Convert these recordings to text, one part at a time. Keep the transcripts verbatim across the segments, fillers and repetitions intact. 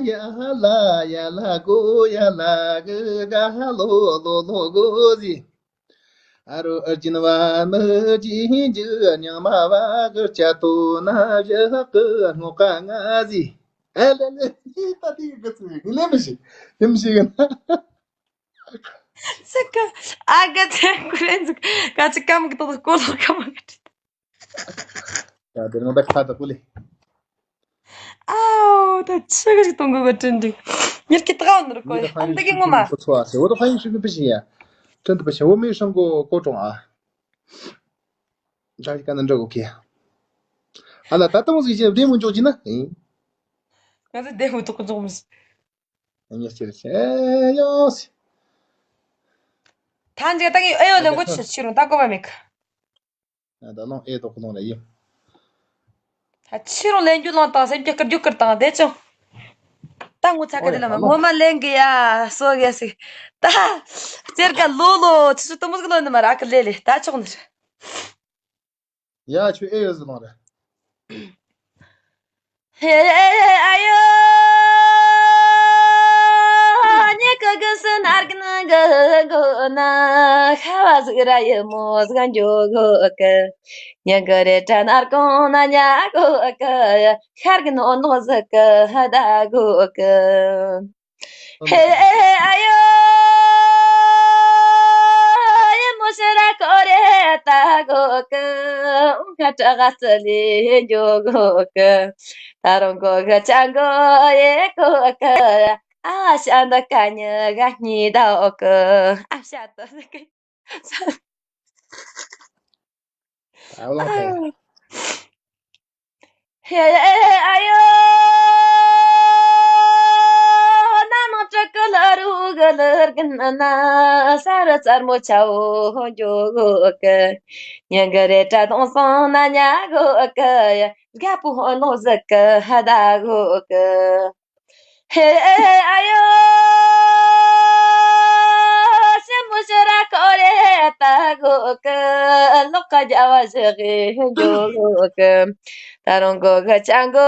ཡ་ལ་ཡ་ལ་གོ་ཡ་ལ་གི་ག་ལོ་ལོ་ལོ་གོ་ཟི། ཨ་རོ་ཨར་ཇིན་བ་མི་ཇི་ཧིན་ཇི་ཉང་མ་བ་གི་ཅ་ཏོ་ན་བཞི་གི་སྔོ་ཀ་ང་ཟི། ཨེ་ལེ་ལེ་ད་དེ་གི་ཚུལ་གི་ལེ་མི་ཤི་ལེ་མི་ཤི་གི་ན། སི་ཀ་ཨ་ག་ཚེ་ཀུ་རེན་ཟིག་ག་ཚེ་ཀམ་གི་ཏོག་ཏོག་གོ་ལོག་ཀམ་གི་ཏོག་ཏོག་ཡ་དེ་རིང་ད་ཁ་ད་ཀུ་ལེ། ཨའོ་ད་ཆི་གི་ཞིག་གཏོང་གི་གོ་དྲན་འདུག་ཉེར་གི་ཏག་འོ་ནོར་གོ་ཡ་ཨ་འདི་གི་ངོ་མ། ཁོ་ཚོ་ཨ་སེ་འོ་ད་ཧ་ཡིན་ཤུགས་ཀྱི་པི་ཤི་ཡ། དྲན་དུ་པི་ཤི་འོ་མི་ཧྲང་གོ་གོ་ཀྲོང་ཨ། ད་ག་ན་འདྲ་གོ་ཁེ། ཨ་ལ་ད་ཏང་ཟིག་ཅེ་བདེ་མོ་འཇོག་གི་ན། ང་ཚོ་བདེ་མོ་ཏོག་ཏོག་མི་ཤི། ཉེ་ཆེར་ཆེ་ཡོང་སི། ཐང་ཅིག་ད་གི་ཨེ་ཡོ་ལེན་གོ་ཆི་ཆི་རུང་ད་གོ་བ་མེད་གི། ད་ལོང་ཨེ་ཏོག་ལོང་ལ་ཡིན། ད་ཆི་རུང་ལེན་རྒྱུ་ལོང་དང་སེམས་ཀྱི་སྐུར་རྒྱུ་སྐུར་དང་དེ་ཅང་། ད་ངོ་ཚ་གི་དེ་ལ་མ་ངོ་མ་ལེན་གི་ཡ་སོ་གི་སི། ད་སྟེར་ག་ལོ་ལོ་ཆི་ཆི་ཏོ་མོ་གི་ལོ་ནི་མ་ར་གི་ལེ་ལེ་ད་ཆོག་ནི་རེད། ཡ་ཁྱོད་ཨེ་ཡོད་ཟི་ལོང་རེད། ཧེ་ཨ་ཡོ། ཉེ་གི་གི་སི་ནར་གི་ནི་གི་གོ་ན་ཤ་བ་ཟིག་ར་ཡི་མོ་ཟིག་འཇོ་གོ་གི། ཉེ་གི་རེ་ཏྲ་ནར་གོང་ན་ཉ་གོ་གི། ཤར་གི་ནོ་ནོ་ཟིག་གི་ཧ་ད་གོ་གི། ཧེ་ཨ་ཡོ། ཡེ་མོ་ཤ་ར་ཁོ་རེ་ད་གོ་གི། ཁ་ཏྲ་ག་ཙི་ལི་འཇོ་གོ་གི། ད་རུང་གོ་གི་ཅང་གོ་ཡེ་གོ་གི། ཨ་ཤ་འདི་ཀ་ཉི་ག་ཉི་ད་འོ་གི། ཨ་ཤ་ཏི་ཟིག་གི། ཨ་ལ་ཧེ། ཧེ་ཨ་ཡོ། ན་ནང་ཅི་གི་ལ་རུ་གི་ལར་གི་ན་ན་ས་ར་ཙར་མོ་ཆ་འོ་འཇོ་གོ་གི། ཉེ་གི་རེ་ཏྲ་དོང་སོང་ན་ཉ་གོ་གི། རྒད་པོ་ཧོ་ནོ་ཟིག་གི་ཧ་ད་གོ་གི། ཧེ་ཨ་ཡོ། ཤ་མོ་ཤ་ར་ཁོ་རེ་ད་གོ་གི། ལོག་ཀ་རྒྱ་བ་ཞི་གི་འཇོ་གོ་གི། ད་རུང་གོ་གི་ཅང་གོ་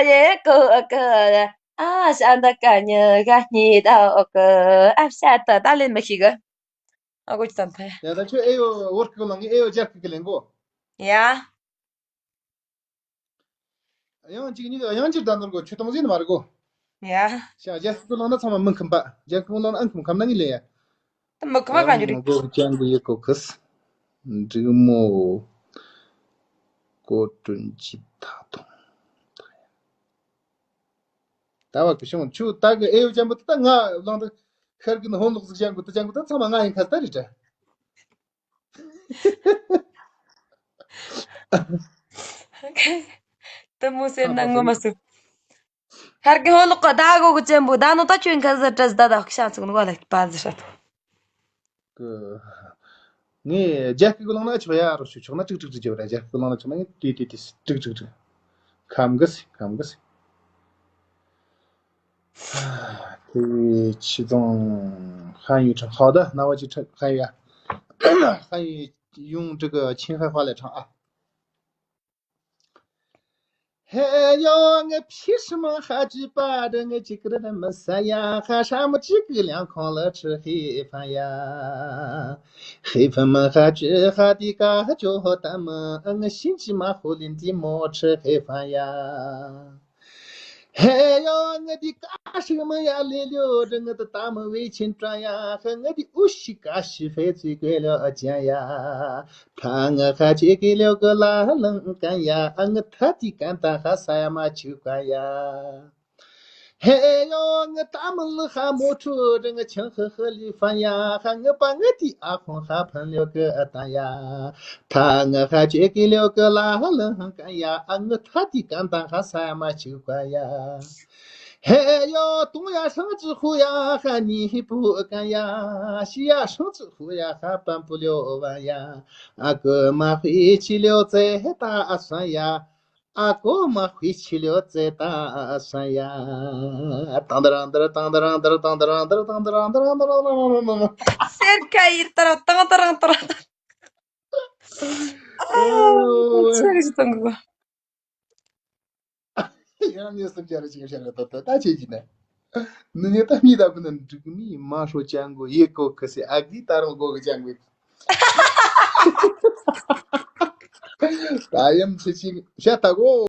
ཡེ་གོ་གི། ཨ་ཤ་འདི་ཀ་ཉི་ག་ཉི་ད་འོ་གི། ཨ་ཤ་ཏི་ད་ལེན་མི་ཤེས་གི། ཨ་གོ་ཅི་ཙམ་ཕ། ཡ་ད་ཁྱོད་ཨེ་ཡོ་བོར་གི་ལང་ཨེ་ཡོ་རྒྱ་གི་གི་ལེན་གོ། ཡ། ཡང་གཅིག་གཉིས་ཡང་གཅིག་ད་ནོར་གོ་ཆུ་གཏོང་ཟིན་མ་རེད་གོ། ཡ། ཤ་རྒྱ་སྐུ་ལང་ན་ཚང་མ་མི་ཁམས་པ། རྒྱ་སྐུ་ལང་ན་ཨང་ཁམས་ཁམས་ན་ངི་ལེ་ཡ། ད་མི་ཁམས་གང་རྒྱུ་རེད། གོ་ཅང་གི་ཡེ་གོ་ཁིས། འབྲི་མོ། གོ་དྲུན་གྱི་ད་དུང་། ད་བ་གི་ཤོང་ཆུ་ད་གི་ཨེ་ཡོ་ཅན་པོ་ད་ང་ལང་ད་ཤར་གི་ནི་ཧོན་ལོག་ཟིག་ཅན་གོ་ད་ཅན་གོ་ད་ཚང་མ་ང་ཡིན་ཁ་ད་རེད་ད། དེ་མོ་ཟེར་ན་ངོ་མ་སུ། ཧར་གི་ཧོ་ལོག་ག་ད་གོ་གི་ཅན་པོ་ད་ནོ་ད་ཁྱོད་ཁ་ཟ་ཏྲ་ཟ་ད་ད་ཤ་ཚུགས་ནོ་ག་ལ་པ་ཟ་ཧྲ་ཏོ། གི། ངས་རྒྱ་སྐད་གི་ལང་ན་ཆོག་ཡ་རོ་ཞུ་ཆོག་ན་ཀྲིག་ཀྲིག་ཀྲིག་བརྗོད་ར་རྒྱ་སྐད་གི་ལང་ན་ཆོག་ན་ངས་ཏི་ཏི་ཏི་ཀྲིག་ཀྲིག་ཀྲིག་ཁམ་གི་སི་ཁམ་གི་སི། ཁོས་ཆི་ཙང་ཧན་ཡུས་ཁྲང་ཧའོ་ད་ན་བ་ཅི་ཁྲ་ཧན་ཡུས་ཨ། ཧན་ཡུས་ཡུང་ཀྲི་གི་ཆིན་ཧའེ་ཧྭ་ལས་ཁྲང་ཨ། ཧེ་ཡོ་ངའི་ཕི་ཧྲི་མང་ཧ་ཅི་པ་རེ་ངའི་ཅི་ཀི་རེ་མི་ས་ཡ་ཧ་ཧྲ་མི་ཅི་ཀི་ལིང་ཁོང་ལ་ཁྲི་ཧི་ཕན་ཡ། ཧི་ཕི་མི་ཧ་ཅི་ཧ་དི་ཀ་ཧ་ཅོ་ཧོ་ད་མི་ཨ་ངའི་ཤིན་ཅི་མ་ཧོ་ལིན་དི་མོ་ཁྲི་ཧི་ཕན་ཡ། ཧེ་ཡོ་ངི་དི་ཀ་ཤི་མི་ཡ་ལེ་ལོ་རི་ངི་དི་ཏ་མི་བེ་ཆིན་ཀྲ་ཡ་ཧེ་ངི་དི་ཨུ་ཤི་ཀ་ཤི་ཧེ་ཚི་ཀེ་ལོ་ཨ་ཅན་ཡ། ཐ་ངི་ཧ་ཅི་ཀེ་ལོ་ཀི་ལ་ལང་ཀན་ཡ། ཨ་ངི་ཐ་དི་ཀན་ཏ་ཧ་ས་ཡ་མ་ཆུ་ཀན་ཡ། ཧེ་ཡོ་ངི་ཏ་མི་ལི་ཧ་མོ་ཁྲུ་རི་ངི་ཆང་ཧི་ཧི་ལི་ཧྥན་ཡ། ཧ་ངི་པ་ངི་དི་ཨ་ཁོང་ཧ་ཕན་ལོ་ཀི་ཨ་ཏན་ཡ། ཐ་ང་ཧ་ཅེ་ཀི་ལོ་ཀི་ལ་ཧ་ལ་ཧང་ཀ་ཡ། ཨ་ངི་ཐ་ཏི་ཀན་ཏང་ཧ་ས་ཡ་མ་ཆུ་ཀ་ཡ། ཧེ་ཡོ་ཏུང་ཡ་ཧྲང་ཅི་ཧུ་ཡ་ཧ་ནི་ཧི་པུ་ཀན་ཡ། ཤི་ཡ་ཧྲང་ཅི་ཧུ་ཡ་ཧ་པན་པུ་ལོ་བན་ཡ། ཨ་ཀུ་མ་ཧུ་ཆི་ལོ་ཙེ་ཧེ་ཏ་ཨ་སན་ཡ། ཨ་ཀུ་མ་ཧུ་ཆི་ལོ་ཙེ་ཏ་ཨ་སན་ཡ། ཏང་ཏ་རང་ཏ་ར་ཏང་ཏ་རང་ཏ་ར་ཏང་ཏ་རང་ཏ་ར་ཏང་ཏ་རང་ཏ་ར་ཏང་ཏ་རང་ཏ་ར། སེར་ཁ་ཡིར་ཏ་ར་ཏང་ཏ་རང་ཏ་ར། ཨ་ཆི་གི་ཏང་གི། ཡང་ཉེ་སུམ་ཅར་ཅིག་ཤར་ད་ད་ད་ཆེ་གི་ན། ནི་ཉེ་ད་མི་ད་བུ་ན་འགྲིག་མི་མ་ཧྲོ་ཅང་གོ་ཡེ་གོ་ཁ་སེ་ཨ་གི་ད་རང་གོ་གི་ཅང་གོ། ད་ཡམ་ཆེ་ཅིག་ཤ་ད་གོ།